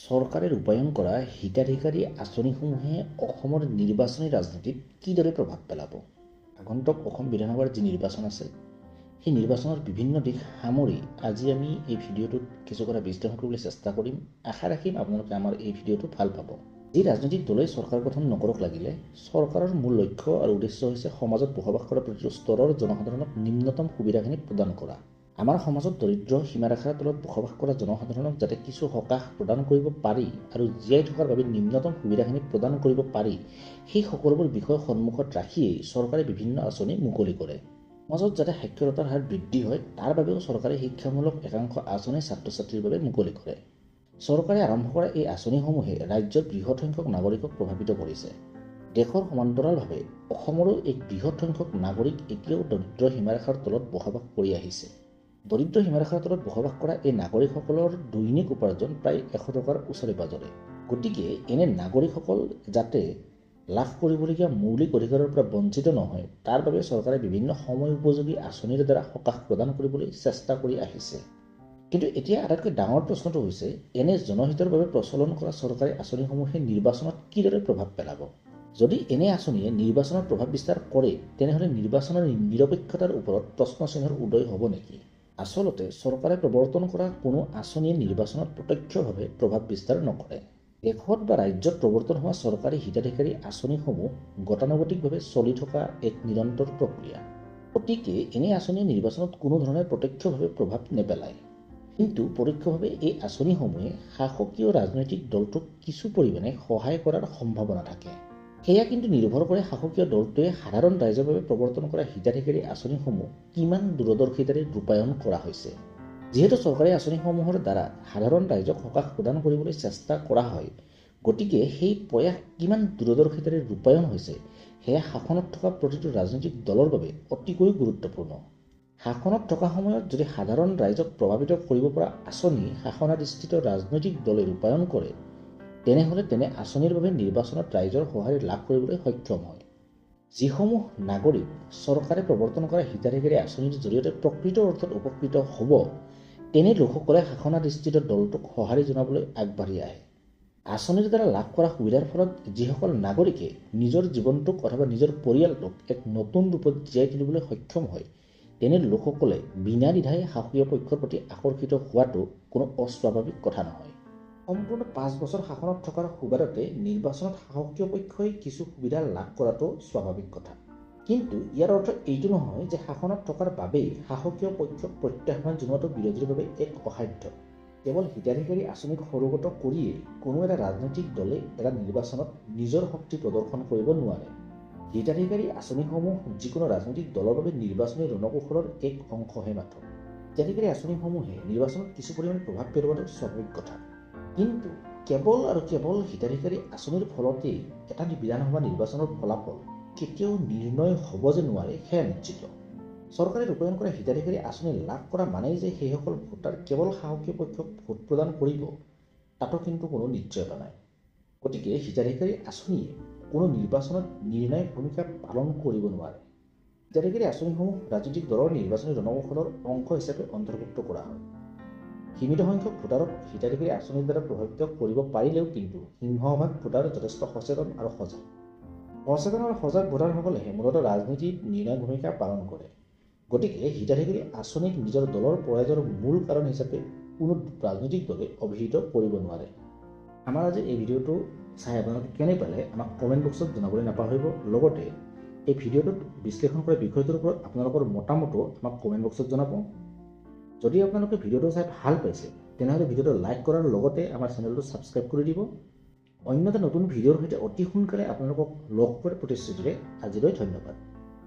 চৰকাৰে ৰূপায়ণ কৰা হিতাধিকাৰী আঁচনিসমূহে অসমৰ নিৰ্বাচনী ৰাজনীতিত কিদৰে প্ৰভাৱ পেলাব? আগন্তুক অসম বিধানসভাৰ যি নিৰ্বাচন আছে, সেই নিৰ্বাচনৰ বিভিন্ন দিশ সামৰি আজি আমি এই ভিডিঅ'টোত কিছু কথা বিশ্লেষণ কৰিবলৈ চেষ্টা কৰিম। আশা ৰাখিম আপোনালোকে আমাৰ এই ভিডিঅ'টো ভাল পাব। যি ৰাজনৈতিক দলে চৰকাৰ গঠন নকৰক লাগিলে, চৰকাৰৰ মূল লক্ষ্য আৰু উদ্দেশ্য হৈছে সমাজত বসবাস কৰা প্ৰতিটো স্তৰৰ জনসাধাৰণক নিম্নতম সুবিধাখিনি প্ৰদান কৰা। আমাৰ সমাজত দৰিদ্ৰ সীমাৰেখাৰ তলত বসবাস কৰা জনসাধাৰণক যাতে কিছু সকাহ প্ৰদান কৰিব পাৰি আৰু জীয়াই থকাৰ বাবে নিম্নতম সুবিধাখিনি প্ৰদান কৰিব পাৰি, সেই সকলোবোৰ বিষয় সন্মুখত ৰাখিয়েই চৰকাৰে বিভিন্ন আঁচনি মুকলি কৰে। সমাজত যাতে সাক্ষৰতাৰ হাৰ বৃদ্ধি হয়, তাৰ বাবেও চৰকাৰে শিক্ষামূলক একাংশ আঁচনি ছাত্ৰ ছাত্ৰীৰ বাবে মুকলি কৰে। চৰকাৰে আৰম্ভ কৰা এই আঁচনিসমূহে ৰাজ্যৰ বৃহৎ সংখ্যক নাগৰিকক প্ৰভাৱিত কৰিছে। দেশৰ সমান্তৰালভাৱে অসমৰো এক বৃহৎ সংখ্যক নাগৰিক এতিয়াও দৰিদ্ৰ সীমাৰেখাৰ তলত বসবাস কৰি আহিছে। দৰিদ্ৰ সীমাৰেখাৰ তলত বসবাস কৰা এই নাগৰিকসকলৰ দৈনিক উপাৰ্জন প্ৰায় 100 টকাৰ ওচৰে পাজৰে। গতিকে এনে নাগৰিকসকল যাতে লাভ কৰিবলগীয়া মৌলিক অধিকাৰৰ পৰা বঞ্চিত নহয়, তাৰ বাবে চৰকাৰে বিভিন্ন সময় উপযোগী আঁচনিৰ দ্বাৰা সকাহ প্ৰদান কৰিবলৈ চেষ্টা কৰি আহিছে। কিন্তু এতিয়া আটাইতকৈ ডাঙৰ প্ৰশ্নটো হৈছে, এনে জনহিতৰ বাবে প্ৰচলন কৰা চৰকাৰী আঁচনিসমূহে নিৰ্বাচনত কিদৰে প্ৰভাৱ পেলাব? যদি এনে আঁচনিয়ে নিৰ্বাচনত প্ৰভাৱ বিস্তাৰ কৰে, তেনেহ'লে নিৰ্বাচনৰ নিৰপেক্ষতাৰ ওপৰত প্ৰশ্নচিহ্নৰ উদয় হ'ব নেকি? আচলতে চৰকাৰে প্ৰৱৰ্তন কৰা কোনো আঁচনিয়ে নিৰ্বাচনত প্ৰত্যক্ষভাৱে প্ৰভাৱ বিস্তাৰ নকৰে। দেশত বা ৰাজ্যত প্ৰৱৰ্তন হোৱা চৰকাৰী হিতাধিকাৰী আঁচনিসমূহ গতানুগতিকভাৱে চলি থকা এক নিৰন্তৰ প্ৰক্ৰিয়া। গতিকে এনে আঁচনিয়ে নিৰ্বাচনত কোনো ধৰণে প্ৰত্যক্ষভাৱে প্ৰভাৱ নেপেলায়। কিন্তু পৰোক্ষভাৱে এই আঁচনিসমূহে শাসকীয় ৰাজনৈতিক দলটোক কিছু পৰিমাণে সহায় কৰাৰ সম্ভাৱনা থাকে। সেয়া কিন্তু নিৰ্ভৰ কৰে শাসকীয় দলটোৱে সাধাৰণ ৰাইজৰ বাবে প্ৰৱৰ্তন কৰা হিতাধিকাৰী আঁচনিসমূহ কিমান দূৰদৰ্শিতাৰে ৰূপায়ণ কৰা হৈছে। যিহেতু চৰকাৰী আঁচনিসমূহৰ দ্বাৰা সাধাৰণ ৰাইজক সকাহ প্ৰদান কৰিবলৈ চেষ্টা কৰা হয়, গতিকে সেই প্ৰয়াস কিমান দূৰদৰ্শিতাৰে ৰূপায়ণ হৈছে সেয়া শাসনত থকা প্ৰতিটো ৰাজনৈতিক দলৰ বাবে অতিকৈ গুৰুত্বপূৰ্ণ। শাসনত থকা সময়ত যদি সাধাৰণ ৰাইজক প্ৰভাৱিত কৰিব পৰা আঁচনি শাসনাধিষ্ঠিত ৰাজনৈতিক দলে ৰূপায়ণ কৰে, তেনেহ'লে তেনে আঁচনিৰ বাবে নিৰ্বাচনত ৰাইজৰ সঁহাৰি লাভ কৰিবলৈ সক্ষম হয়। যিসমূহ নাগৰিক চৰকাৰে প্ৰৱৰ্তন কৰা হিতাধিকাৰী আঁচনিৰ জৰিয়তে প্ৰকৃত অৰ্থত উপকৃত হ'ব, তেনে লোকসকলে শাসনাধিষ্ঠিত দলটোক সঁহাৰি জনাবলৈ আগবাঢ়ি আহে। আঁচনিৰ দ্বাৰা লাভ কৰা সুবিধাৰ ফলত যিসকল নাগৰিকে নিজৰ জীৱনটোক অথবা নিজৰ পৰিয়ালটোক এক নতুন ৰূপত জীয়াই তুলিবলৈ সক্ষম হয়, তেনে লোকসকলে বিনা দ্বিধাই শাসকীয় পক্ষৰ প্ৰতি আকৰ্ষিত হোৱাটো কোনো অস্বাভাৱিক কথা নহয়। সম্পূৰ্ণ 5 বছৰ শাসনত থকাৰ সুবাদতে নিৰ্বাচনত শাসকীয় পক্ষই কিছু সুবিধা লাভ কৰাটো স্বাভাৱিক কথা। কিন্তু ইয়াৰ অৰ্থ এইটো নহয় যে শাসনত থকাৰ বাবেই শাসকীয় পক্ষক প্ৰত্যাহ্বান জনোৱাটো বিৰোধীৰ বাবে এক অসাধ্য। কেৱল হিতাধিকাৰী আঁচনিক সৰোগত কৰিয়েই কোনো এটা ৰাজনৈতিক দলে এটা নিৰ্বাচনত নিজৰ শক্তি প্ৰদৰ্শন কৰিব নোৱাৰে। হিতাধিকাৰী আঁচনিসমূহ যিকোনো ৰাজনৈতিক দলৰ বাবে নিৰ্বাচনী ৰণকৌশলৰ এক অংশহে মাথোঁ। হিতাধিকাৰী আঁচনিসমূহে নিৰ্বাচনত কিছু পৰিমাণে প্ৰভাৱ পেলোৱাটো স্বাভাৱিক কথা। কিন্তু কেৱল আৰু কেৱল হিতাধিকাৰী আঁচনিৰ ফলতেই এটা বিধানসভা নিৰ্বাচনৰ ফলাফল কেতিয়াও নিৰ্ণয় হ'ব যে নোৱাৰে, সেয়া নিশ্চিত। চৰকাৰে ৰূপায়ণ কৰা হিতাধিকাৰী আঁচনি লাভ কৰা মানেই যে সেইসকল ভোটাৰ কেৱল শাসকীয় পক্ষক ভোট প্ৰদান কৰিব, তাতো কিন্তু কোনো নিশ্চয়তা নাই। গতিকে হিতাধিকাৰী আঁচনিয়ে কোনো নিৰ্বাচনত নিৰ্ণায়ক ভূমিকা পালন কৰিব নোৱাৰে। হিতাধিকাৰী আঁচনিসমূহ ৰাজনৈতিক দলৰ নিৰ্বাচনী ৰণকৌশলৰ অংশ হিচাপে অন্তৰ্ভুক্ত কৰা হয়। সীমিত সংখ্যক ভোটাৰক হিতাধিকাৰী আঁচনিৰ দ্বাৰা প্ৰভাৱিত কৰিব পাৰিলেও কিন্তু সিংহভাগ ভোটাৰ যথেষ্ট সচেতন আৰু সজাগ। সচেতন আৰু সজাগ ভোটাৰসকলেহে মূলতঃ ৰাজনীতিত নিৰ্ণায়ক ভূমিকা পালন কৰে। গতিকে হিতাধিকাৰী আঁচনিক নিজৰ দলৰ পৰাজয়ৰ মূল কাৰণ হিচাপে কোনো ৰাজনৈতিক দলে অভিহিত কৰিব নোৱাৰে। আমাৰ আজি এই ভিডিঅ'টো চাই আপোনালোকে কেনে পালে আমাক কমেণ্ট বক্সত জনাবলৈ নাপাহৰিব। লগতে এই ভিডিঅ'টোত বিশ্লেষণ কৰা বিষয়টোৰ ওপৰত আপোনালোকৰ মতামতো আমাক কমেণ্ট বক্সত জনাব। যদি আপোনালোকে ভিডিঅ'টো চাই ভাল পাইছে, তেনেহ'লে ভিডিঅ'টো লাইক কৰাৰ লগতে আমাৰ চেনেলটো ছাবস্ক্ৰাইব কৰি দিব। অন্য এটা নতুন ভিডিঅ'ৰ সৈতে অতি সোনকালে আপোনালোকক লগ পোৱাৰ প্ৰতিশ্ৰুতিৰে আজিলৈ ধন্যবাদ।